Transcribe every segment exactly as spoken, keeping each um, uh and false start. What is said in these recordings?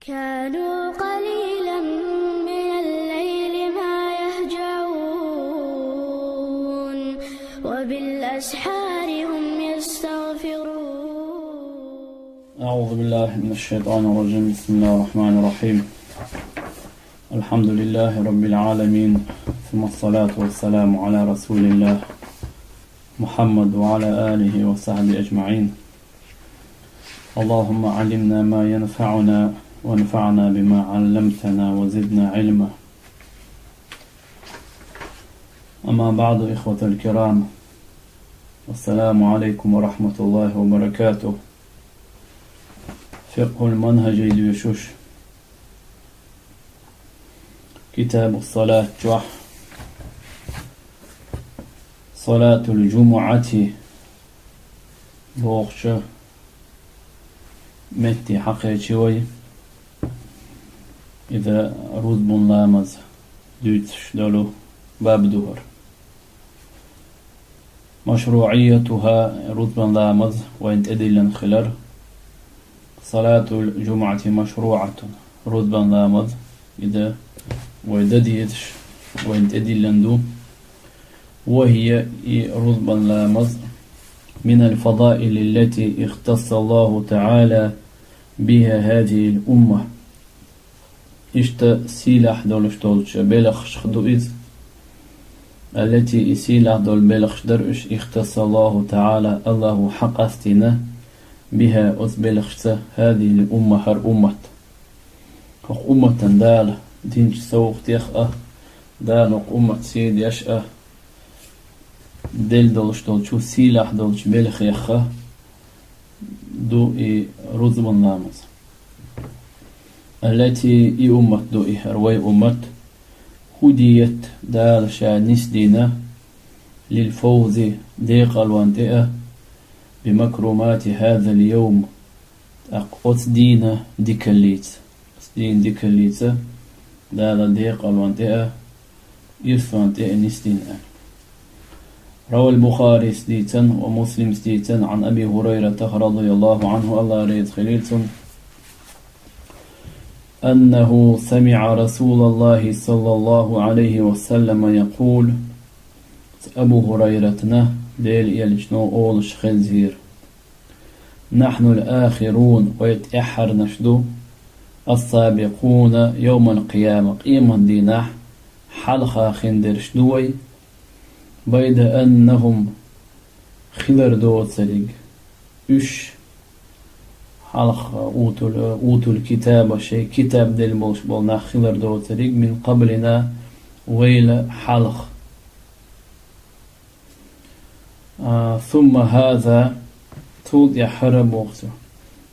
كانوا قليلا من الليل ما يهجعون، وبالأسحار هم يستغفرون. أعوذ بالله من الشيطان الرجيم. بسم الله الرحمن الرحيم. الحمد لله رب العالمين، ثم الصلاة والسلام على رسول الله محمد وعلى آله وصحبه أجمعين. اللهم علمنا ما ينفعنا وانفعنا بما علمتنا وزدنا علما. أما بعد، إخوة الكرام، السلام عليكم ورحمة الله وبركاته. Фикъхьул манхӀаж доьшуш, Китабу салат чохь, салатул жумуъати бохучу метте хьакхечи вай. Иза рузбан ламаз дуьйцуш долу баб ду хӀара. МашруӀиятуха, рузбан ламаз вайн тӀедиллина хилар. Салатул жумуъати машруӀатун, рузбан ламаз, иза вай дан дезаш, вайн тӀедиллина ду. Ва хия, и рузбан ламаз, минал фадаили ллати ихтасса Аллаху таӀала биха хазихил умма. Иштта сийлахь долуш долчу белхашха ду иза. Аллати, и сийлахь долу белхаш дара уьш, ихтасса Аллаху таӀала, Аллаху хьакъ къастийна, биха, оцу белхашца, хазихил умма, хӀара уммат. ХӀокху умматан Дала динчу совгӀатех а, Дала хӀокху уммат сий деш а, делла долуш долчу сийлахь долчу белхех а ду и рузбан ламаз. Аллати, и уммат ду и, хӀара вай уммат, хӀудият, Дала ша нисдина, лил фавзи, декъалон тӀе а, би макрумати хазал йовм, тӀаккха оцу дийнан дикаллица. Оцу дийнан дикаллица Дала декъалон тӀе а, ирсон тӀе а нисдина аьлла. Равал Бухарис дийцина ва Муслимс дийцина, Ӏан Аби Хурайрата радияллаху Ӏанху, Алла реза хилийла цунна, аннаху самиӀа Расулаллахи саллаллаху Ӏалайхи ва саллама якъул, Абу Хурайратана Делан элчано олуш хезира. Нахьнул ахирун, вай тӀаьххьарнаш ду, ас-сабикъуна йовмал къияма, къемат дийнахь хьалха хиндерш ду вай, байда аннахум, хилар доцуриг уьш, хьалха утул, утул китаба, шайн китаб делла болуш болу нах хилар доцуриг, мин къаблина, вайла хьалха. А, сумма хаза, цул тӀаьхьа хӀара боху цо.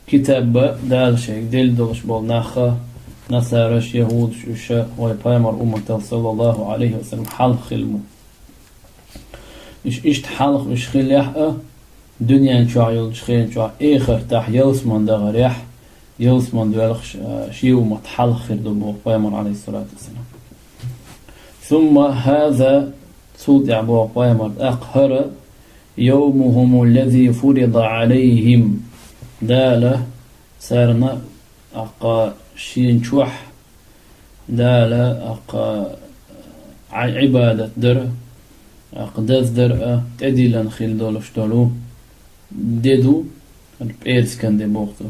Китаб Дала шайга делла долуш болу нах а, насараш, яхӀудаш, уьш а вай пайхамар умматал, саллаллаху Ӏалайхи ва саллам, хьалха хилла бу. Уьш иштта хьалха уьш хиллехь а, дуьнен чохь йолчу хен чохь, эхартахь ялсаман дахарехь, ялсаман доьлхуш, а, шен уммат хьалха хир ду боху пайхамар, Ӏалайхиссалату вассалам. Сумма хаза, цул тӀаьхьа боху пайхамар, тӀаккха хӀара, йовмухумул лази фурида Ӏалайхим, Дала царна, аккха, шен чохь, Дала, аккха, Ӏа-, Ӏибадат дар, аккха, даз дар а тӀедиллина хила долуш долу де ду, пӀераскан де боху цо.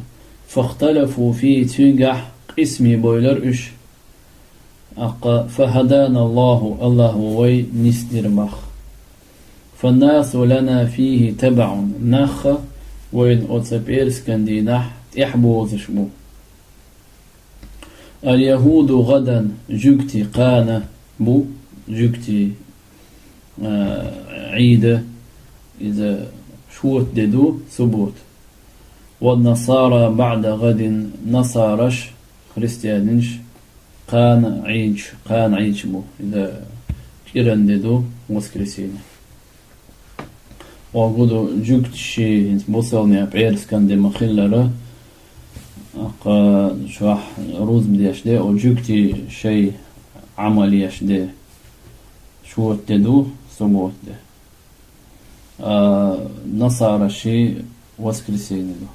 Фахталафу фи, цуьнгахь къисме бевлира уьш. Аккха, фахадана Аллаху, Аллахо вай нисдира боху. Фаннасу лана фихи табаӀун, нах а вайна оцу пӀераскан дийнахь тӀаьхьабозуш бу. Ал-яхӀуду гӀадан, жуьгти кхана бу, жуьгти, а, Ӏийда, иза шота де ду, суббота. Ва насара баӀда гӀадин, насараш, христианаш, кхана Ӏийча, кхана Ӏийча бу, иза кӀиран де ду, воскресенье. Ва гуду жуьгташ ши, хӀинца бусалбанийн пӀераскан де ма-хиллара, аккха, чохь рузба деш де, о жуьгти шай Ӏамал еш де, шота де ду, суббота де. А, насараш ши воскресенье ду.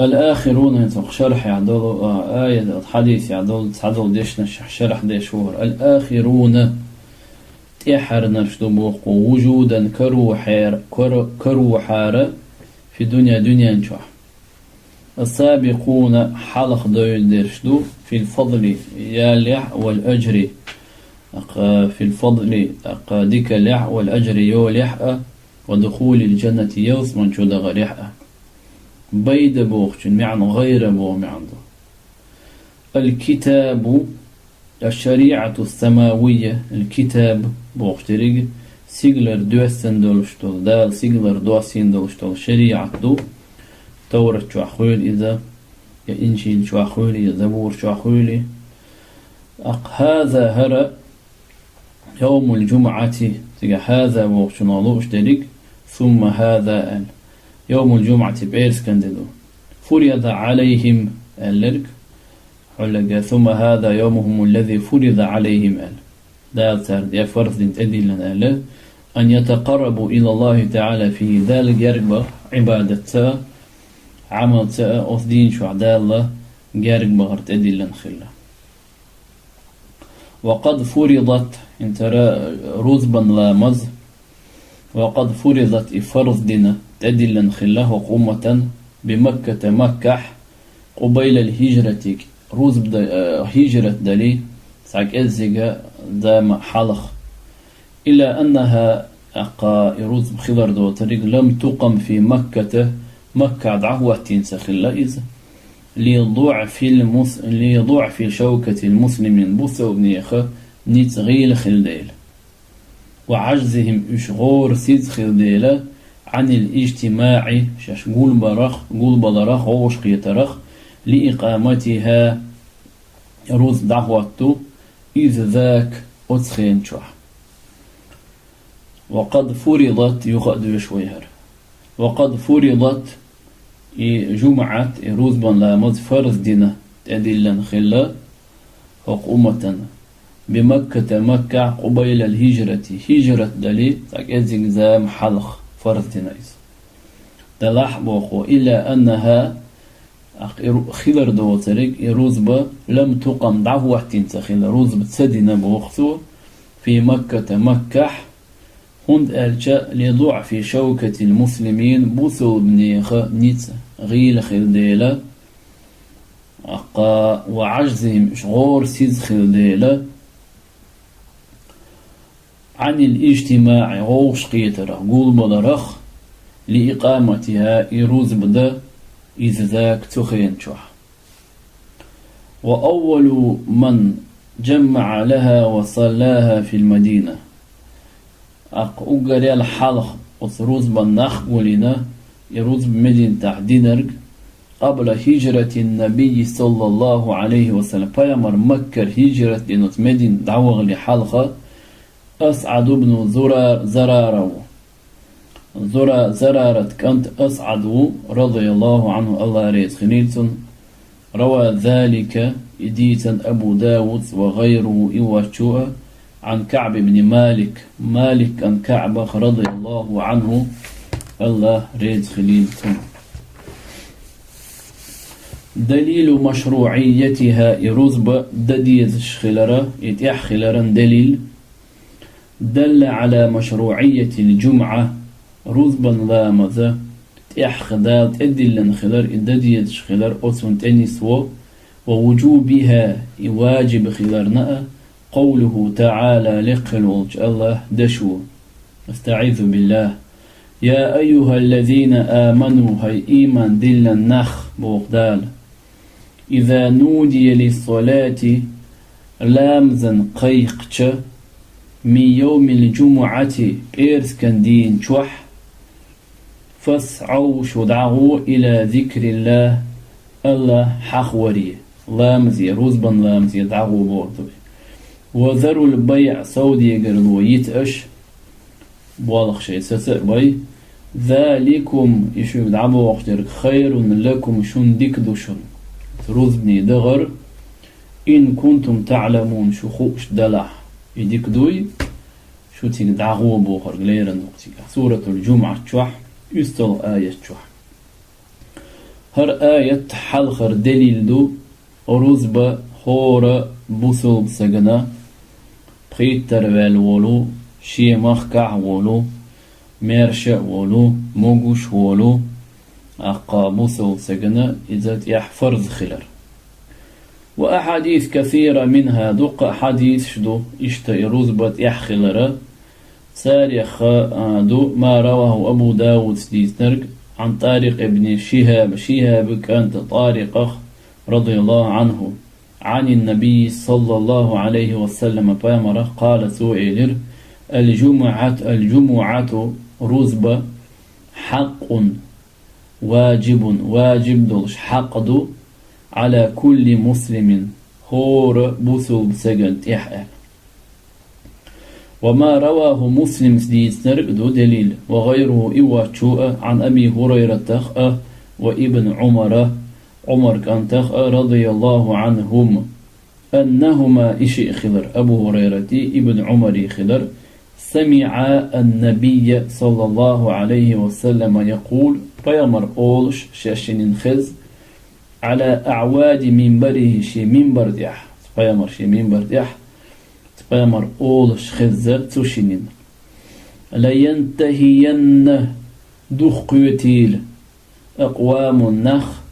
الآخرون, цох шархьехь долу, а, аят, хьадисехь долу, цхьадолу дешнаш шархь деш ву хӀара. الآخرون, тӀаьххьарнаш ду боху, وجودا, каро хьера, каро, каро хьара, في الدنيا, дуьнен чохь. السابقون, хьалха девлла дерш ду, في الفضل, ялехь, والأجر, тӀаккха, في الفضل, тӀаккха дикалехь, والأجر, йолехь а, ودخول الجنة, ялсамани чу дахарехь а. Байда бохучун маьӀна, гӀайра боху маьӀна ду. الكتاب, الشريعة السماوية, الكتاب бохуш дерриг сигалара доьссина долуш долу, Дала сигалара доссийна долуш долу шариӀат ду. Таврат чохь хуьлу иза, я Инжил чохь хуьлу, я Забур чохь хуьлу. ТӀаккха هذا, хӀара, يوم الجمعة, цига هذا бохучунах лууш дерриг, ثم هذا аьлла. يوم الجمعة, пӀераскан де ду. فرض عليهم аьлларг, хьуьллага, ثم هذا يومهم الذي فرض عليهم аьлла. Дала царна тӀе фарз дина, тӀедиллина аьлла. أن يتقربوا إلى الله تعالى فيه, Далла герга баха Ӏибадатца, Ӏамалца, оцу дийна чохь Далла герга бахар тӀедиллина хилла. وقد فرضت, хӀинца хӀара рузбан ламаз, وقد فرضت, и фарз дина, тӀедиллина хилла хӀокху умматан, بمكة, Маккахь, قبيل الهجرة, рузба да-, э, хӀижрат дале, цхьа кӀеззига зама хьалха. إلا أنها, тӀаккха и рузба хилар доцург, لم تقم في مكة, Маккахь дӀахӀоттийна ца хилла иза, لضعف المس-, لضعف شوكة المسلمين, бусалбанеха ницкъ гӀийла хилла дела. وعجزهم, уьш гӀора сиз хилла дела, عن الاجتماع, шаьш гулбарах, гулбаларах, вовшахкхетарах, لإقامتها, рузба дӀахӀотто, إذ ذاك, оцу хенан чохь. وقد فرضت, юха а доьшу вай хӀара. وقد فرضت, и жумӀат, и рузбан ламаз фарз дина, тӀедиллина хилла хӀокху умматана, بمكة, Маккахь, قبيل الهجرة, хӀижрат дале, цхьа кӀеззиг зама хьалха фарз дина иза. Делахь а боху, إلا أنها, тӀаккха и ру-, хилар доцург, и рузба, لم تقم, дӀахӀоттийна ца хилла, рузба ца дина боху цо, في مكة, Маккахь, хӀунда аьлча, لضعف شوكة المسلمين, бусалбанеха ницкъ гӀийла хилла дела, тӀаккха, وعجزهم, уьш гӀора сиз хилла дела, عن الاجتماع, вовшахкхетарах, гулбаларах, لإقامتها, и рузба дан, إذ ذاك, цу хенан чохь. وأول من جمع لها وصلاها في المدينة. ТӀаккха уггаре хьалха оцу рузбан нах гулйина, и рузба Мединатахь динарг, قبل هجرة النبي صلى الله عليه وسلم, пайхамар Маккара хӀижрат дина оцу Мединате дӀавахале хьалха, أسعد بن زرا-, زرارة ву. Зура-, Зарарат кӀант АсӀад ву, رضي الله عنه, АллахӀ реза хилийла цунна. روى ذلك, и дийцина, أبو داود وغيره, и воцчо а, عن كعب بن مالك, Малик кӀант КаӀбах, رضي الله عنه, АллахӀ реза хилийла цунна. دليل مشروعيتها, и рузба дан дезаш хилара, и тӀехь хиларан далил. دل على مشروعية الجمعة, рузбан ламаза тӀехь Дала тӀедиллина хилар, и дан дезаш хилар оцунна тӀе нисво, ووجوبها, и ваджиб хиларна а, قوله تعالى, лекха волчу АллахӀан дешо. أستعيذ بالله. يا أيها الذين آمنوا, хӀай ийман диллина нах, боху Дала. إذا نودي للصلاة, ламазан кхайкхича, من يوم الجمعة, пӀераскан дийна чохь, فاسعوا, шу дӀагӀо, إلى ذكر الله, АллахӀ хьахаваре, ламазе, рузбан ламазе дӀагӀо бохург ду. وذروا البيع, совдегарло йита аша, болх шайн саца а бай. ذلكم, и шуьга дӀабохуш дерг, خير لكم, шуна дика ду шуна. Рузбане дахар, إن كنتم تعلمون, шу хууш далахь. И дика дуй, шу цига дӀагӀо бохург лерина ду-кх цигахь. Суратул-Джумъат чохь, уьсталгӀа аят чохь. ХӀара аят хьалхара делил ду, рузба хӀора бусулба сагана, пхийттара ваьлла волу, шен махкахь волу, маьрша а волу, могуш а волу, тӀаккха бусулба сагана иза тӀехь фарз хилар. وأحاديث كثيرة منها, дуккха а хьадисаш ду, иштта и рузба тӀехь хилара. Царех, а, ду ما رواه أبو داود дийцинарг, عن طارق بن شهاب, Шихьаба кӀанта ТӀарикъах, رضي الله عنه, عن النبي صلى الله عليه وسلم, пайхамарах, قال, цо элира: الجمعة، الجمعة, рузба, حق, واجب, важиб долуш хьакъ ду, على كل مسلم, хӀора бусулба сагана тӀехь аьлла. وما رواه مسلم дийцинарг а ду делил, وغيره, и воцчо а, عن أبي هريرة а, وابن عمر, Ӏумар кӀантах а, رضي الله عنهم, أنهما, и шиъ хилар, Абу ХӀурайрати Ибн Ӏумари хилар, سمعا النبي صلى الله عليه وسلم يقول, пайхамар олуш шаьш шиннин хеза, على أعواد منبره, шен минбар тӀехь, пайхамар шен минбар тӀехь, пайхамар олуш хеза цу шиннин: لينتهين, духкхетийла, أقوام, нах,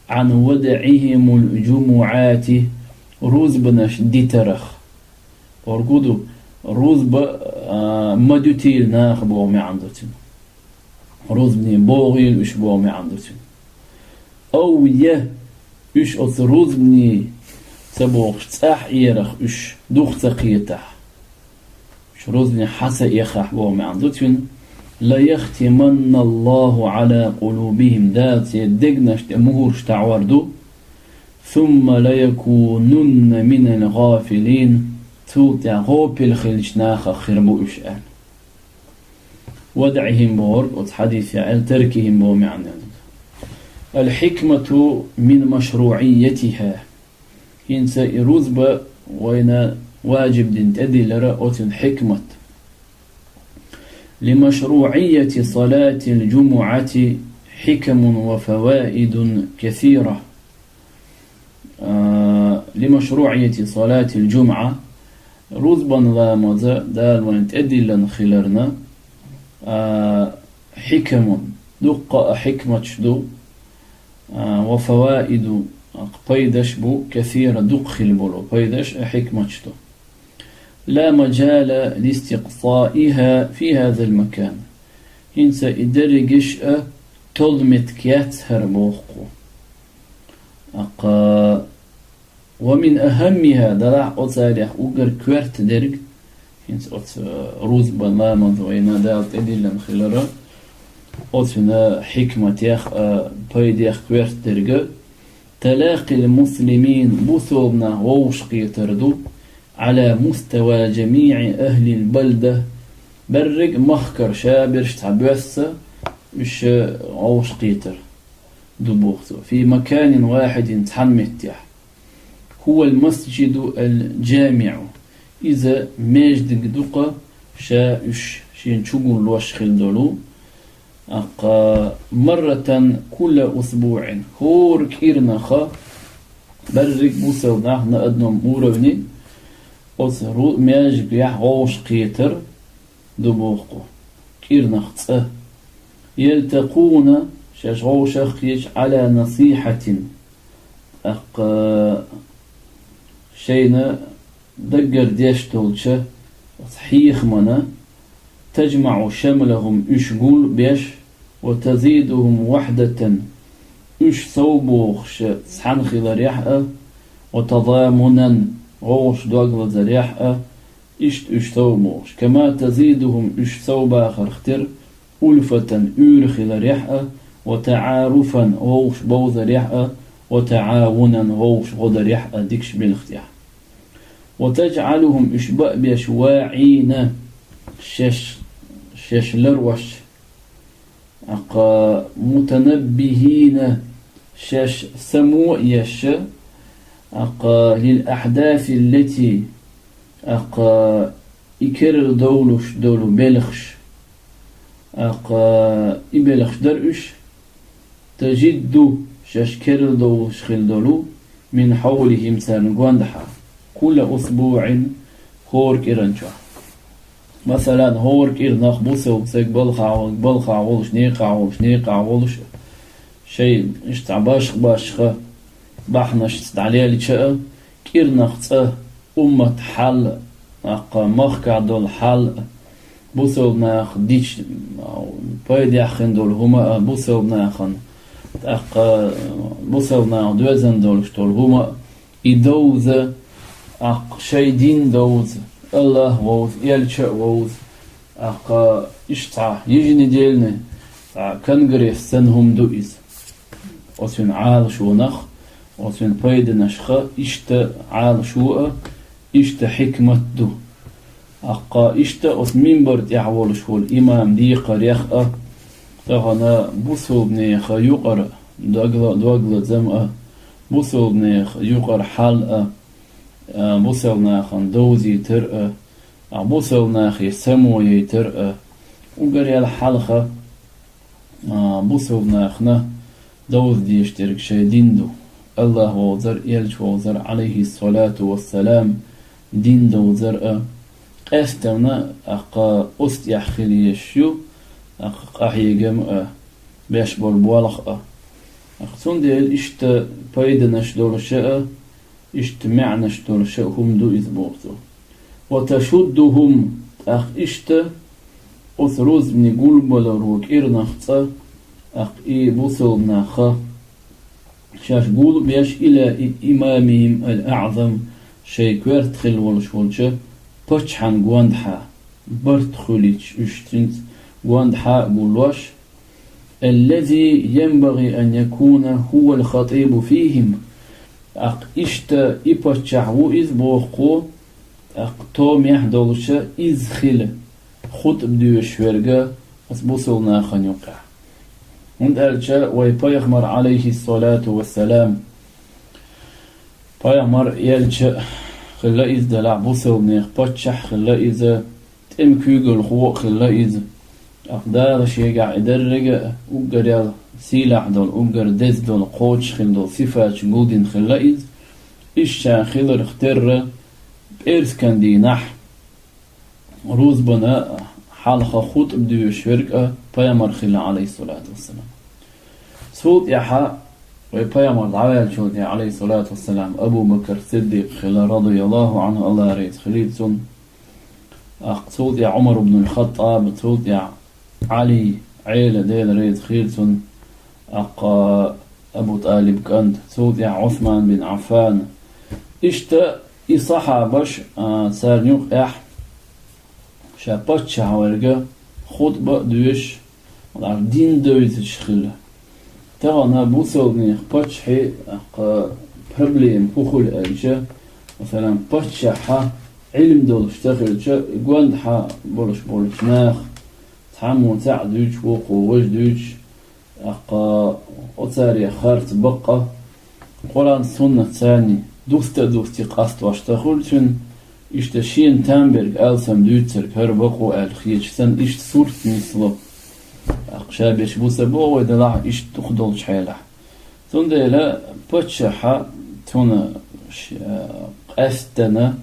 عن ودعهم الجمعات, рузбанаш дитарах. Оргу ду, рузба, а, ма дуьтийла наха боху маьӀна ду цуьнан. Рузбане богӀийла уьш боху маьӀна ду цуьнан. أو, я, уьш оцу рузбане ца бохуш цӀахь Ӏерах уьш, дух ца кхетахь. Уьш рузбане хьа ца эхахь боху маьӀна ду цуьнан. ليختمن الله على قلوبهم, Дала церан дегнаш тӀе мухӀарш таӀор ду. ثم ليكونن من الغافلين, цул тӀаьхьа гӀопил хиллачу нахах хир бу уьш аьлла. ودعهم бохург оцу хьадисехь аьлла, تركهم боху маьӀна ду. الحكمة من مشروعيتها. ХӀинца и рузба вайна важиб дина тӀедиллара оцуьнан хьикмат. لمشروعية صلاة الجمعة حكم وفوائد كثيرة. А, لمشروعية صلاة الجمعة, рузбан ламаза Дала вайна тӀедиллина хиларна, а, حكم, дуккха а хьикматаш ду, а, وفوائد, пайдаш бу, كثيرة, дукха хила болу пайдаш а, хьикматаш ду. لا مجال لاستقصائها في هذا المكان. ХӀинца и дерригаш а толла меттиг яц хӀара боху кху. ТӀаккха, ومن أهمها, делахь оцарех уггар коьрта дерг, хӀинца оцу рузбан ламаз вайна Дала тӀедиллина хилара, оцуьнан хьикматех а, пайдех коьрта дерг а, تلاقي المسلمين, бусалба нах вовшахкхетар ду, على مستوى جميع أهل البلدة, берриг махкара ша берш цхьа боьсса уьш вовшахкхетар ду боху цо. في مكان واحد, цхьана меттехь. هو المسجد الجامع. Иза маьждиг ду-кха, ша уьш шена чугур лош хила долу. ТӀаккха, مرة كل أسبوع, хӀора кӀирнаха, берриг бусалба нах на одном уровне, оцу ру-, маьждигехь вовшахкхетар ду боху кху, кӀирнах цкъа. يلتقون, шаьш вовшахкхеташ, على نصيحة, тӀаккха шайна даггара деш долчу оцу хьехамана, تجمع شملهم, уьш гул беш, وتزيدهم وحدة, уьш сов бохуш цхьаьна хиларехь а, وتضامنا, вовшах дог лазарехь а, иштта уьш сов бохуш. كما تزيدهم, уьш сов бахарх тера, ألفة, уьйр хиларехь а, وتعارفا, вовшах бовзарехь а, وتعاونا, вовшах гӀо дарехь а дикачу белхех. وتجعلهم, уьш баа беш, واعين, шаьш, шаьш ларъеш, тӀаккха, متنبهين, шаьш само а еш, тӀаккха, للأحداث التي, тӀаккха, и керла довлуш долу белхаш, тӀаккха, и белхаш дара уьш, تجد, шаьш керла довлуш хила долу, мин хьавлихӀим царна гондахьа, кулла усбуӀин хӀора кӀиран чохь. Масалан, хӀора кӀира нах бусалба стаг балхахь, балхахь волуш, некъахь волуш, некъахь волуш, шайн иштта цхьа башха-башха бахьанашца дӀалелча а, кӀирнах цӀа уммат хьал а, тӀаккха махкахь долу хьал а, бусалба нах дича пайдехь хин долу хӀума а, бусалба нахана, тӀаккха бусалба нах доьзна долуш долу хӀума а, и довза, тӀаккха шайн дин довза, АллахӀ вовза, элча а вовза, тӀаккха иштта цхьа еженедельный цхьа конгресс санна хӀума ду иза. Оцуьнан Ӏалашонах, оцуьнан пайданашха иштта Ӏалашо а, иштта хьикмат ду. ТӀаккха иштта оцу минбар тӀехь волуш волу имам декхарех а, тахана бусалба нехан юкъара догла-, доглазам а, бусалба нехан юкъара хьал а, а, бусалба нахана довзийтар а, а, бусалба нахе само яйтар а, уггар ял хьалха, а, бусалба нахана довза дезаш дерг шайн дин ду. АллахӀ вовзар, элча вовзар, Ӏалайхиссалату вассалам, дин довзар а, къаьсттина, тӀаккха оцу тӀехь хила езаш ю, тӀаккха къахьегам а, беш болу болх а. ТӀаккха цундела иштта пайданаш долуш а, иштта маьӀнаш долуш а хӀума ду иза боху цо. Ва ташуддухӀум, тӀаккха иштта оцу рузбане гулбаларо кӀирнах цӀа, тӀаккха и бусалба нах шаьш гулбеш, ила имамихӀим ал-аӀзам, шайн коьрта хила волуш волчу паччахьан гондахьа, барт хуьлуьйтуш уьш цуьнца гондахьа а гуллош, аллази янбагӀи ан якуна хӀувал хатӀибу фихӀим. ТӀаккха иштта и паччахь ву иза боху кхо, тӀаккха томехь долуша иза хила хутӀба доьшуш верг а оцу бусалба нахана юкъахь. ХӀунда аьлча вай пайхамар, Ӏалайхиссалату вассалам, пайхамар, элча хилла иза, делахь бусалба нехан паччахь хилла иза, тӀеман куьйгалхо а хилла иза. ТӀаккха Дала шегахь и деррига а уггар ял сийлахь долу, уггар деза долу, кхочуш хила долу сифаташ гулдина хилла иза. Иштта ша хиларх терра, пӀераскан дийнахь, рузбана хьалха хутӀба доьшуш верг а пайхамар хилла, Ӏалайхиссалату вассалам. Цул тӀаьхьа вай пайхамар дӀаваьллачул тӀаьхьа, Ӏалайхиссалату вассалам, Абу Бакр Сиддикъ хилла, радияллаху Ӏанху, АллахӀ реза хилийла цунна. ТӀаккха цул тӀаьхьа Ӏумар ибн аль-ХаттӀаб, цул тӀаьхьа Ӏали, Ӏела, Дела реза хилийла цунна. ТӀаккха Абу ТӀалиб кӀант, цул тӀаьхьа Ӏусман бин Ӏаффан. Иштта и сахьабаш, а, царна юкъехь ша паччахь верг а хутӀба а доьшуш, валлахӀи, дин довзуьйтуш хилла. Тахана бусалба нехан паччахьан, тӀаккха, проблема хӀун хуьлу аьлча, масалан, паччахь Ӏилма долуш ца хилча, и гондахьа болуш болчу наха цхьаммо цхьаъ дуьйцуш, вукхо важа дуьйцуш, тӀаккха оцарех харц баккха, Къуръан-суннат царний дуста а дусте къастош ца хуьлу цуьнан, иштта шена там берг алсам дуьйцург хӀара бакъо аьлла хеташ санна, иштта сурт нисло. ТӀаккха ша берш бу ца боху вай, делахь иштта дукха долчу хьелахь. Цундела паччахьа цунна ш-, а, къаьсттина,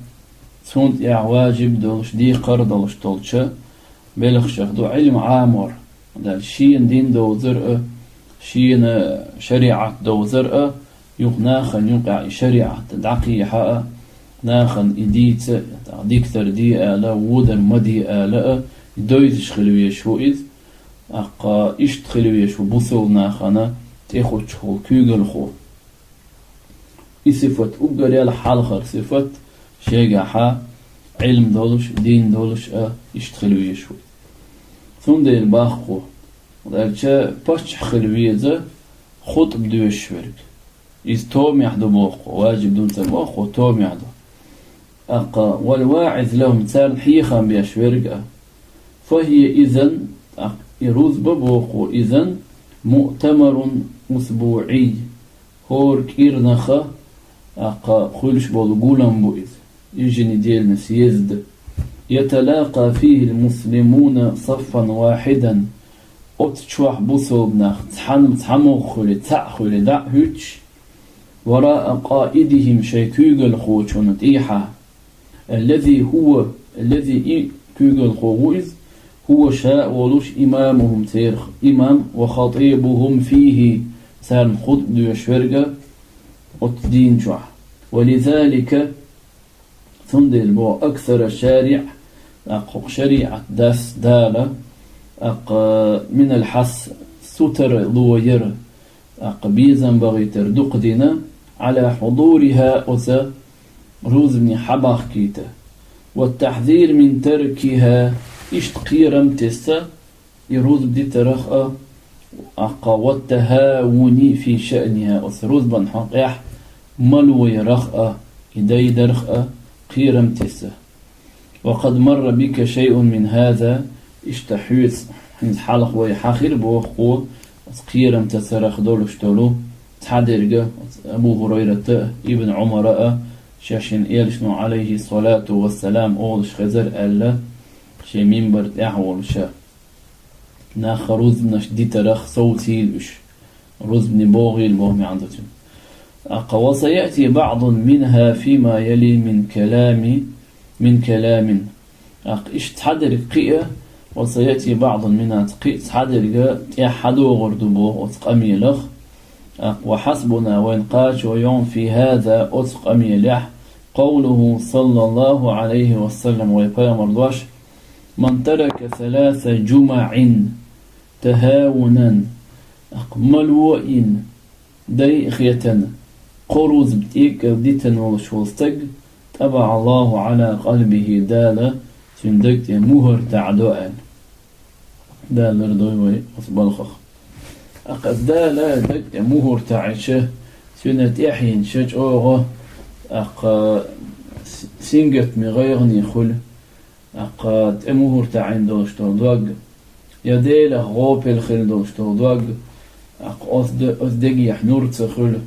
цунна тӀехь важиб долуш, декхар долуш долчу белхашах ду Ӏилма Ӏамор. Дала шена дин довзар а, шена шариӀат довзар а, юха нахана юкъахь и шариӀат дӀакхехьа а, нахана и дийца а, тӀаккха дикадар де ала, водар ма де ала а, и довзуш хила везаш ву иза, тӀаккха иштта хила везаш ву бусалба нахана тӀехуттуш волу куьйгалхо. И сифат уггар ял хьалхара сифат, шегахьа Ӏилма долуш, дин долуш а иштта хила везаш ву. Цундела баккхо, аьлча, паччахь хила веза хутӀба доьшуш верг. Иза томехь ду боху, важиб ду ца боху, томехь ду. ТӀаккха, вал ваӀиз лахӀум, царна хьехам беш верг а. Фахьия изан, тӀаккха и рузба боху изан, муътамарун усбуӀий, хӀора кӀирнаха, тӀаккха, хуьлуш болу гулам бу иза, еженедельный съезд. Яталакъа фихӀил муслимуна саффан вахьидан. Оцу чохь бусалба нах цхьана, цхьамогӀа хуьлий, цхьаъ хуьлий, дӀа а хӀуьттуш, وراء قائدهم, шайн куьйгалхочунна тӀехьа, الذي هو, الذي, и куьйгалхо ву иза, هو, ша а волуш, إمامهم, церан имам, وخطيبهم فيه, царна хутба доьшуш верг а оцу дийна чохь. ولذلك, цундела боху, أكثر الشارع, тӀаккха хӀокху шариӀат дас Дала, тӀаккха, من الحث, сутара ло яра, тӀаккха безам бахийтар дукха дина, على حضورها, оцу рузбане хьабахкийта, والتحذير من تركها, иштта кхерам тесса, и рузба дитарх а, тӀаккха, والتهاون في شأنها, оцу рузбан хьокъехь ма ло ярах а, и дайдарх а кхерам тесса. وقد مر بك شيء من هذا, иштта хьоьца хӀинца хьалха вай хьахир боху кхо, оцу кхерам тасарх долуш долу цхьадерг а, оцу Абу ХӀурайрата а, Ибн Ӏумара а, шайна элчано, عليه الصلاة والسلام, олуш хезар аьлла, шен минбар тӀехь а волуш. Нах рузбанаш дитарх совцийла уьш. Рузбане богӀийла боху маьӀна ду цуьнан. ТӀаккха, وسيأتي بعض منها فيما يلي من كلام، من كلام. ТӀаккха иштта цхьадерг кхин а, وسيأتي بعض منها, кхин а цхьадерг тӀехь хьадогӀур ду боху оцу къамелах. ТӀаккха, وحسبنا, вайна кхачо йогӀу, في هذا, оцу къамелехь, قوله صلى الله عليه وسلم, вай пайхамар дош, من ترك ثلاث جمع تهاونا, тӀаккха ма ло йина, дай а хетана, кхо рузба тӀекӀел дитина волуш волу стаг, طبع الله على قلبه, Дала цуьнан даг тӀе мухӀар таӀадо аьлла. Дала лардойла вай оцу балхах. ТӀаккха Дала даг тӀе мухӀар таӀийча, цуьнан тӀаьхьенаш чӀогӀа, тӀаккха, с-, сингаттаме, гӀайгӀане хуьлу. ТӀаккха тӀе мухӀар таӀийна долуш долу дог, я Делах гӀопал хилла долуш долу дог, тӀаккха оцу де-, оцу дегехь нур ца хуьлу,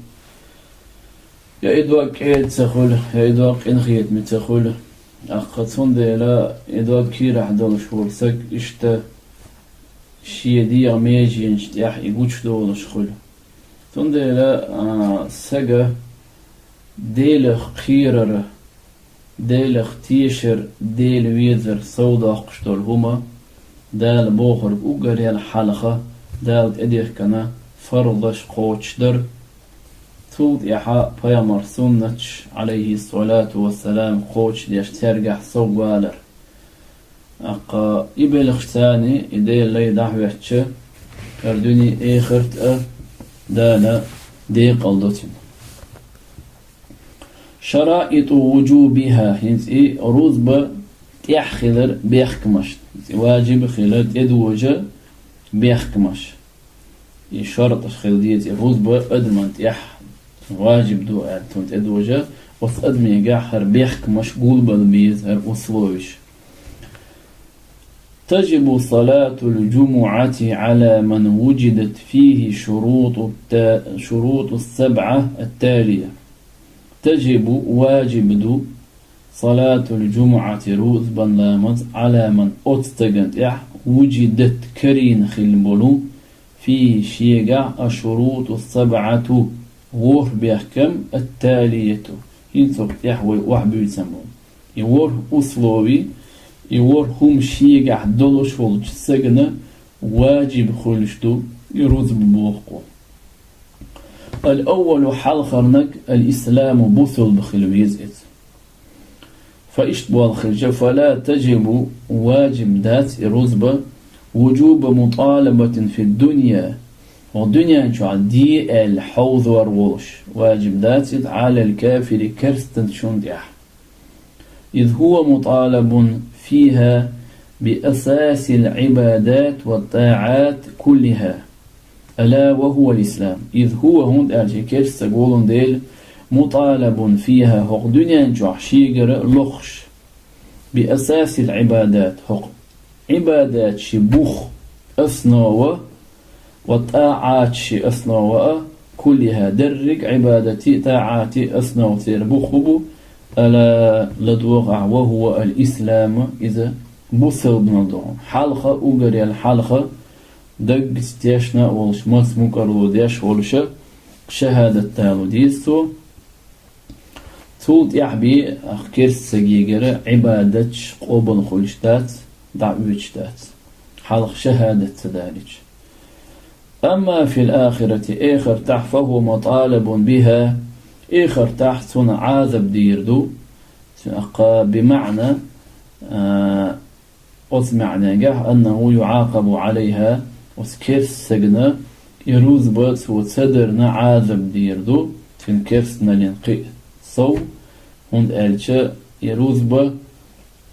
я и дог кӀеда ца хуьлу, я и дог къинхетаме ца хуьлу. ТӀаккха цундела и дог кийрахь долуш волу стаг иштта шен дегӀан меженаш тӀехь и гучудолуш хуьлу. Цундела, а, стага Делах кхерар, Делах тешар, Дела везар совдоккхуш долу хӀума, Дала бохург уггар ял хьалха, Дала тӀедехкина фарзаш кхочушдар. Цул тӀаьхьа пайхамар суннаташ, عليه الصلاة والسلام, кхочушдеш, цаьргахь соввалар. ТӀаккха и белхаш царна, и Делан лай дӀахӀоьттича, хӀара дуьне а, эхарт а Дала декъалдо цуьнан. شرائط وجوبها, хӀинца и рузба тӀехь хилар бехкамаш, хӀинца и важиб хилар тӀедожа бехкамаш. И шарташ хила деза, и рузба адаман тӀехь важиб ду аьлла, цунна тӀедожа, оцу адамегахь хӀара бехкамаш гулбала беза, хӀара условиш. تجب صلاة الجمعة على من وجدت فيه شروط الت-، شروط السبعة التالية. تجب, важиб ду, صلاة الجمعة, рузбан ламаз, على من, оцу стагана тӀехь, وجدت, карийна хилла болу, فيه, шегахь, الشروط السبعة, ворхӀ бехкам, التالية, хӀинца хӀокху тӀехь вай охьабуьйцан болу. И ворхӀ услови, и ворхӀ хӀума шегахь долуш волчу стагана важиб хуьлуш ду и рузба боху кхо. الأول, хьалхарниг, الإسلام, бусалба хила веза иза. Фа иштта болх хилча, فلا تجب, важиб дац и рузба, وجوب مطالبة في الدنيا, хӀокху дуьнен чохь де аьлла хьовзор волуш, важиб дац иза, على الكافر, керстанчунна тӀехь. إذ هو مطالب فيها بأساس العبادات والطاعات كلها، ألا وهو الإسلام. إذ هو, хӀунда аьлча и керста стаг волун дела, مطالب فيها, хӀокху дуьнен чохь шегара лохуш, بأساس العبادات, хӀокху Ӏибадатийн бух, основа, والطاعات, основа а, كلها, дерриг а Ӏибадатийн, таӀатийн основа церан бух хӀун бу, ألا, ладогӀахь, وهو الإسلام, иза бусалбанал ду хьуна. Хьалха, уггар ял хьалха, даггица тешна а волуш, маца мукӀарло деш а волуша, шахӀадат дало деза цо. Цул тӀаьхьа бен, ах, керста сагегара Ӏибадаташ къобал хуьлуш дац, дӀа а оьцуш дац, хьалха шахӀадат ца далийча. أما في الآخرة, эхартахь, فهو مطالب بها, эхартахь цунна Ӏазап дийр ду, цу, ах, бимаъна, а, оцу маьӀнехь, أنه يعاقب عليها, оцу керста сагана и рузба цо ца дарна Ӏазап дийр ду, цуьнан керстаналлин кхин а сов, хӀунда аьлча и рузба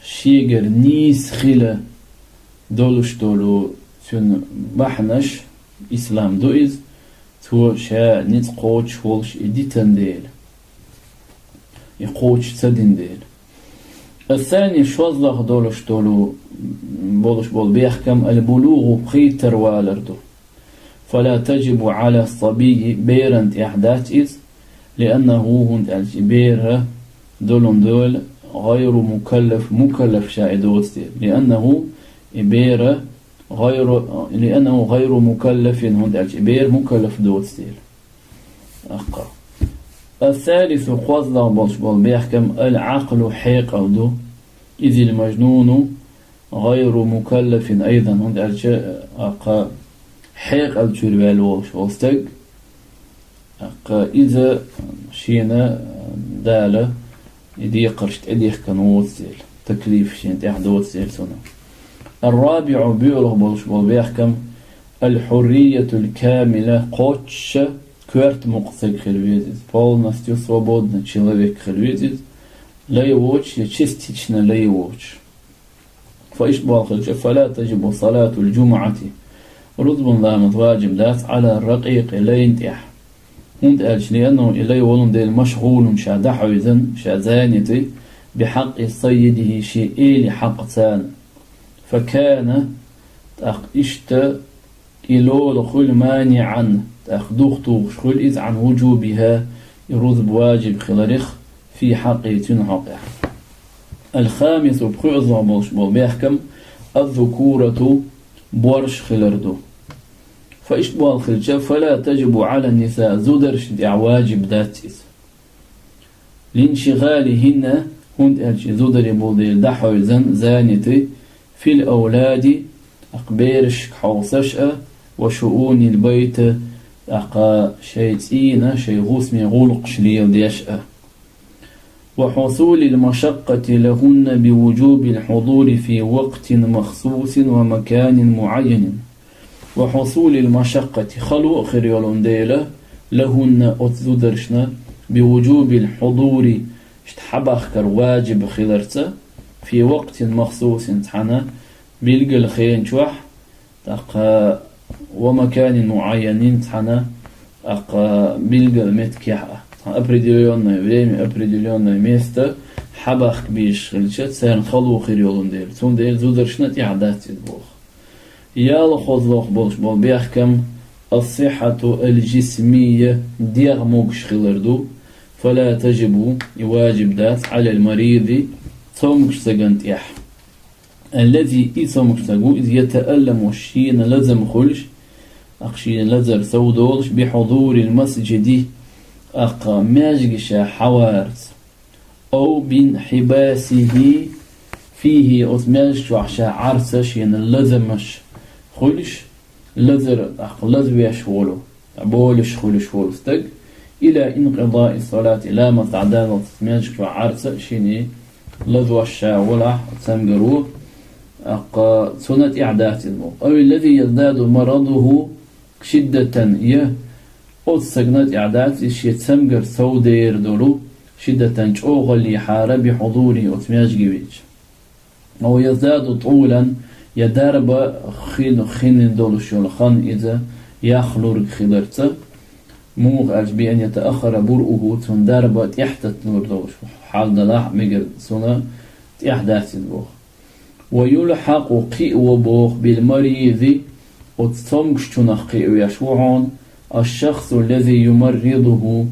шегара нийса хила долуш долу цуьнан бахьанаш, ислам ду иза, цо ша ницкъ кхочуш волуш и дитина дела, и кхочуш ца дина дела. الثاني, шозлагӀа долуш долу, болуш болу бехкам, البلوغ, пхийттара валар ду. فلا تجب على الصبي, беран тӀехь дац иза, لأنه, хӀунда аьлча и бер долун дола, غير مكلف, мукаллаф ша и доцу дела. لأنه, и бер غير, لأنه غير مكلف, хӀунда аьлча и бер мукаллаф доцу дела. Аккха. الثالث, кхозлагӀа болуш болу бехкам, العقل, хьекъал ду. إذ المجنون غير مكلف أيضا, хӀунда аьлча, аккха, хьекъал чуьра ваьлла волуш волу стаг, аккха, иза шена Дала и декхарш тӀедехкина воцу дела, таклиф шена тӀехь доцу дела цунах. الرابع, боьалгӀа болуш болу бехкам, الحرية الكاملة, кхоччуш коьрта мукъа стаг хила веза иза, полностью свободный человек хила веза иза, лай воцуш я частично лай воцуш. Фа иштта боху хилча, فلا تجب صلاة الجمعة, рузбан ламаз ваджиб дац, على الرقيق, лайна тӀехь. ХӀунда аьлча, لأنه, и лай волун дела, مشغول, ша дӀахьевзина, ша занятый, بحق سيده, шен эли хьакъаца. فكان, тӀаккха иштта и лола хуьлу, مانعا, тӀаккха духтухуш хуьлу иза, عن وجوبها, и рузба ваджиб хиларх, في حقه, цуьнан хьокъехь. الخامس, пхоьазлагӀа болуш болу бехкам, الذكورة, борш хилар ду. Фа иштта боху хилча, فلا تجب على النساء, зударшна тӀехь ваджиб дац иза. لانشغالهن, хӀунда аьлча и зударий болу дела дӀахьевзина, занятый, في الأولاد, тӀаккха берашка хьовсаш а, وشؤون البيت, тӀаккха шайн цӀийнан, шайн хӀусамийн гӀуллакхаш леладеш а. وحصول المشقة لهن بوجوب الحضور في وقت مخصوص ومكان معين. وحصول المشقة, хало а хир йолун дела, لهن, оцу зударшна, بوجوب الحضور, иштта хьабахкар ваджиб хиларца, في وقت مخصوص, цхьана билггал хен чохь, тӀаккха, ومكان معين, цхьана, тӀаккха, билггал меттигехь а, цхьана определённое время, определённое место хьабахка безаш хилча, царна хало хир йолун дела. Цундела зударшна тӀехь дац иза боху. ЯлхолгӀа болуш болу бехкам, الصحة الجسمية, дегӀ могуш хилар ду, فلا تجب, и ваджиб дац, على المريض, цомгуш стагана тӀехь. الذي, и цомгуш стаг ву иза, يتألم, шена лазам хуьлуш, тӀаккха шена лазар сов долуш, بحضور المسجد, тӀаккха маьждиге ша хьаварца. أو بانحباسه فيه, оцу маьждиг чохь ша Ӏарца шена лазамаш хуьлуш, лазар, тӀаккха лазвеш волу, болуш хуьлуш волу стаг, إلى انقضاء الصلاة, ламаз дӀадаллалц маьждиг чохь Ӏарца шена лазвеш ша волахь цамгаро, тӀаккха цунна тӀехь дац иза боху. أو الذي يزداد مرضه شدة, я оцу стагана тӀехь дац иза шен цамгар сов дер долу, شدة, чӀогӀаллехьара, بحضوره, оцу маьждиге веъча. أو يزداد طولا, я дарба хин, хин долуш йолу хан иза яхлург хиларца, муха аьлча, بأن يتأخر برؤه, цунна дарба тӀехтатталур долуш хьал далахь а, мегар цунна тӀехь дац иза боху. ويلحق, кхиаво боху, بالمريض, оцу цомгушчунах кхиавеш ву хьуна, الشخص الذي يمرضه,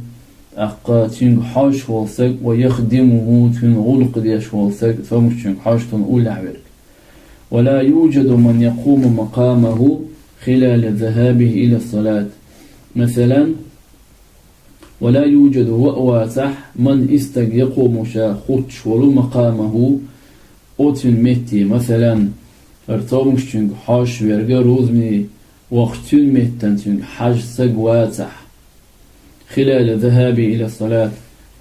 тӀаккха цуьнга хьожуш волу стаг, ويخدمه, цуьнан гӀуллакх деш волу стаг, цомгушчуьнга хьожуш цунна уллехь верг. ولا يوجد من يقوم مقامه, خلال ذهابه إلى الصلاة. Масалан, ولا يوجد, ва а вацахь, من, и стаг, يقوم, ша хӀуттуш волу, مقامه, оцуьнан метте, масалан, хӀара цомгушчуьнга хьожуш верг рузбане вахча цуьнан меттана цуьнга хьажа стаг вацахь. خلال ذهابه إلى الصلاة,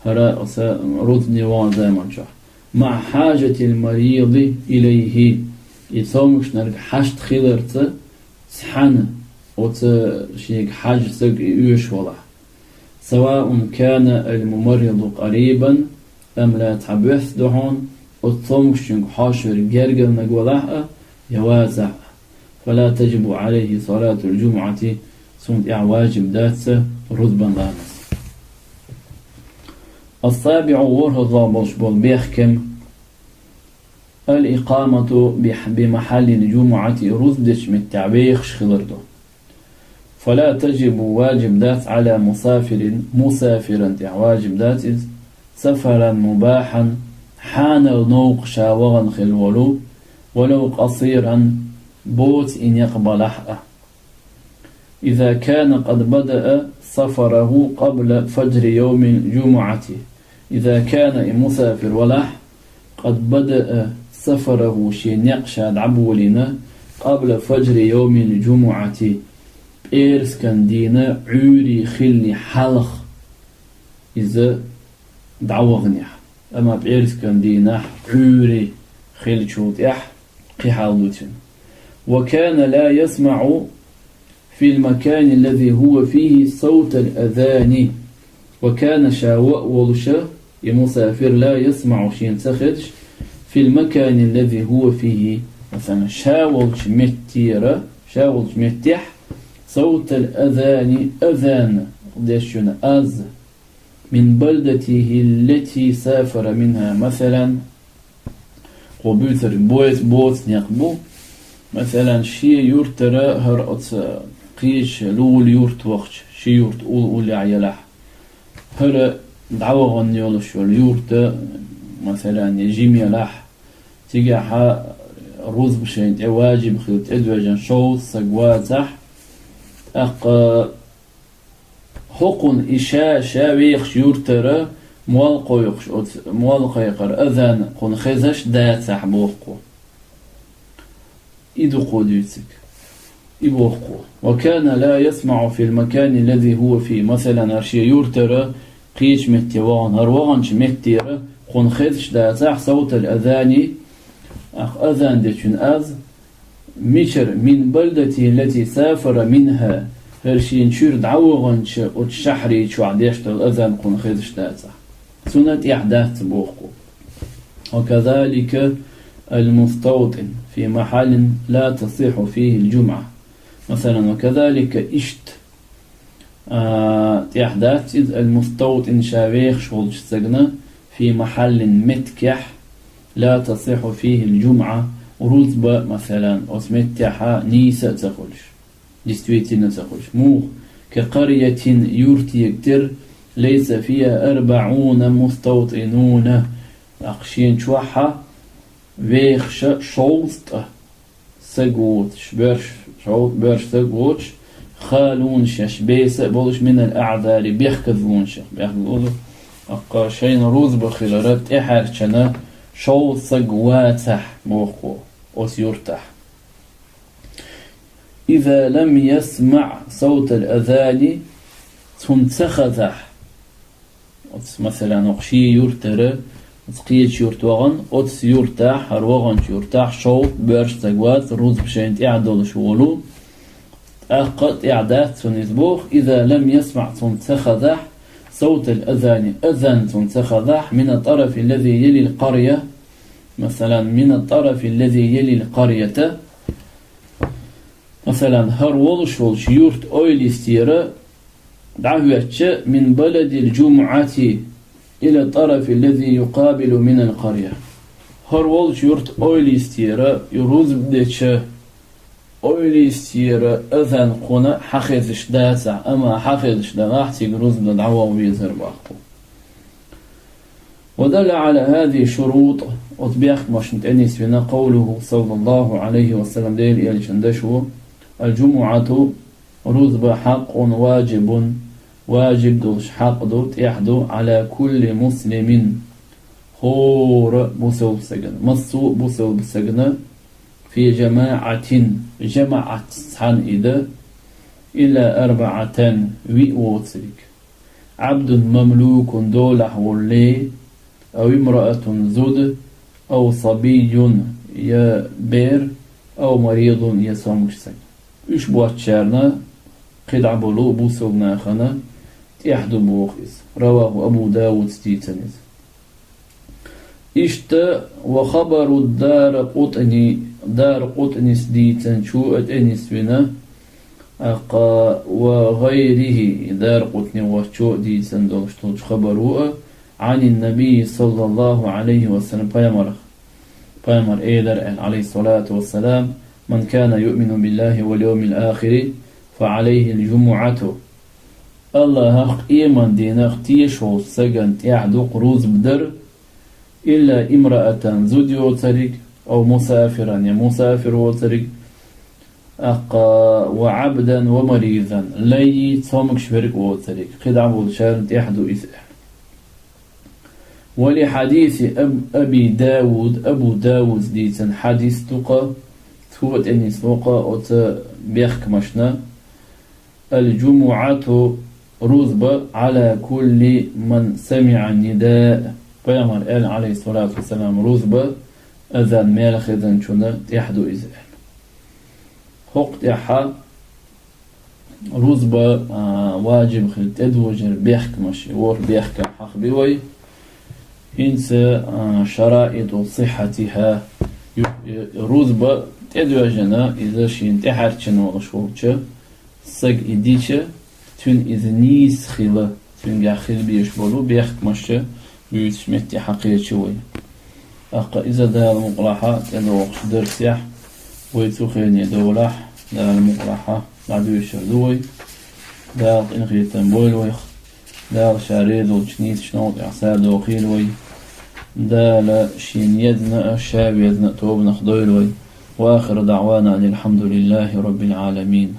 хӀара оцу рузбане вахча заманчохь. مع حاجة المريض إليه, и цомгушнарг хьашт хиларца цхьаьна оцу шега хьажа стаг и оьшуш валахь. سواء كان الممرض قريبا أم لا, цхьа боьрша ду хьуна, оцу цомгушчуьнга хьожуш верг гергарниг валахь а, я вацахь а. فلا تجب عليه صلاة الجمعة, цунна тӀехь важиб дац рузбан ламаз. السابع, ворхӀазза болуш болу бехкам, الإقامة بح-, بمحل الجمعة, рузба дечу меттехь вехаш хилар ду. فلا تجب, важиб дац, على مسافر, мусафиран тӀехь важиб дац иза, سفرا مباحا, хьанал новкъа ша вахана хилла волу, ولو قصيرا, боцу и некъ балахь а. إذا كان قد بدأ سفره قبل فجر يوم الجمعة. إذا كان, и мусафир валахь, قد بدأ سفره, шен некъ ша дӀаболийна, قبل فجر يوم الجمعة, пӀераскан дийнан Ӏуьйре хиллехь хьалха иза дӀаваханехь. Амма пӀераскан дийнахь Ӏуьйре хиллачул тӀаьхьа кхин хьал ду цуьнан. وكان لا يسمع في المكان الذي هو فيه صوت الأذان. وكان, ша ва а волуш, и мусафир, لا يسمع, шена ца хезаш, في المكان الذي هو فيه, масалан, ша волчу меттера, ша волчу меттехь, صوت الأذان, азан, дешчуьнан аз, من بلدته التي سافر منها, масалан, кхо буьйцург боьца боцу некъ бу. Масалан, шен юьртара хӀара оцу кхечу лулахь юьрта вахча, ши юьрта уллехь елахь. ХӀара дӀавахана йолуш йолу юьрта, масалан, я жима елахь, цигахь рузба шайна тӀе важиб хилла тӀедоьжна шовзткъа стаг вацахь, тӀаккха хӀокхунна и ша, ша вехаш юьртара молла кхойкхуш оцу, молла кхайкхара азан кхунна хезаш дацахь, боху кхо. И ду кхо дуьйцург. И боху кхо. وكان لا يسمع في المكان الذي هو فيه. Масалан, хӀара шен юьртара кхечу метте вахана, хӀара ваханчу меттера кхунна хезаш дацахь, صوت الأذان, ах, азан дечун аз, мичара, من بلدته التي سافر منها, хӀара шена чуьра дӀаваханчу оцу шахьри чохь деш долу азан кхунна хезаш дацахь. Цунна тӀехь дац, боху кхо. وكذلك المستوطن في محل لا تصح فيه الجمعة. Масалан, وكذلك, иштта, а, тӀехь дац иза, المستوطن, ша вехаш волчу стагана, في محل, меттигехь, لا تصح فيه الجمعة, рузба, масалан, оцу меттехьа нийса а ца хуьлуш, действительно ца хуьлуш. Муха? كقرية, юьртега тера, ليس فيها أربعون مستوطنون, тӀаккха шена чохьа вехаша шовзткъа стаг воцуш, боьрша, шовзткъа боьрша стаг воцуш, خالون, шаьш беса а болуш, من الأعذار, бехказлонашах, бехказло ду, тӀаккха шайна рузба хиларна тӀехьаьрчина шовзткъа стаг вацахь, боху кхо, оцу юьртахь. إذا لم يسمع صوت الأذان, цунна ца хазахь, оцу, масалан, окху шен юьртара, оцу кхечу юьрта вахана, оцу юьртахь, хӀара ваханчу юьртахь шовзткъа боьрша стаг вац, рузба шайна тӀехь долуш волу, тӀаккха тӀехь дац цунна иза, боху, إذا لم يسمع, цунна ца хазахь, صوت الأذان, азан цунна ца хазахь, من الطرف الذي يلي القرية, масалан, من الطرف الذي يلي القرية, масалан, хӀара волуш волчу юьртан ойла йистера дӀахӀоьттича, من بلد الجمعة إلى الطرف الذي يقابل من القرية. ХӀара волчу юьртан ойла йистера, и рузба дечу ойла йистера азан кхунна хьахезаш дацахь, амма хьахезаш далахь, цига рузба дан дӀаваха везар, боху кхо. ودل على هذه الشروط, оцу бехкамашна тӀе нисвина, قوله صلى الله عليه وسلم, Делан Элчанан дашо, الجمعة, рузба, حق واجب, важиб долуш хьакъ ду, тӀехь ду, على كل مسلم, хӀора бусалба сагана, массо а бусалба сагана, في جماعة, жамаӀатца цхьаьна и дан, إلا أربعة, виъ воцург. عبد مملوك, долахь волу лай, أو امرأة, зуда, أو صبي, я бер, أو مريض, я цомгуш саг. Уьш боцучарна, кхидӀа болу бусалба нахана тӀехь ду боху иза. رواه أبو داود, дийцина иза. Иштта, وخبر الدارقطني, Даракъутнис дийцинчу а тӀе нисвина, тӀаккха وغيره, Даракъутни воцчо а дийцина долуш долчу хабаро а, عن النبي صلى الله عليه وسلم, пайхамарах. Пайхамар элира аьлла, عليه الصلاة والسلام: من كان يؤمن بالله واليوم الآخر فعليه الجمعة. АллахӀах, къеман дийнах тешаш волчу сагана тӀехь ду рузба дар, إلا امرأة, зуда йоцург, أو مسافرا, я мусафир воцург, тӀаккха وعبدا ومريضا, лай, цомгуш верг а воцург, кхидӀа болчарна тӀехь ду иза аьлла. ولحديث أب-, أبي داود, Абу Дауд дийцина хьадис ду-кха, цо тӀе нисво-кха оцу бехкамашна: الجمعة, рузба, على كل من سمع النداء. Пайхамар аьлла, عليه الصلاة والسلام, рузба, азан мел хезначунна тӀехь ду иза аьлла. ХӀокху тӀехь рузба, а, важиб хила тӀедожар бехкамаш, ворхӀ бехкам хьахби вай. ХӀинца, а, شرائط صحتها, ю-, э, рузба тӀедоьжна, иза шена тӀехьарчина волуш волчу сага и дича, цуьнан иза нийса хила, цуьнгахь хила безаш болу бехкамаш буьйцуш метте хьакхечи вай. ТӀаккха иза Дала мукъалахь тӀедогӀучу дарсехь, вай цу хене довлахь, Дала мукъалахь дӀадуьйцур ду вай. Дала къинхетам бойла вайх. Дала Ша реза волчу нийсачу новкъа тӀехь садохийла вай. Дала Шена езна а, Ша везна а тобанах дойла вай. وآخر دعوانا أن الحمد لله رب العالمين.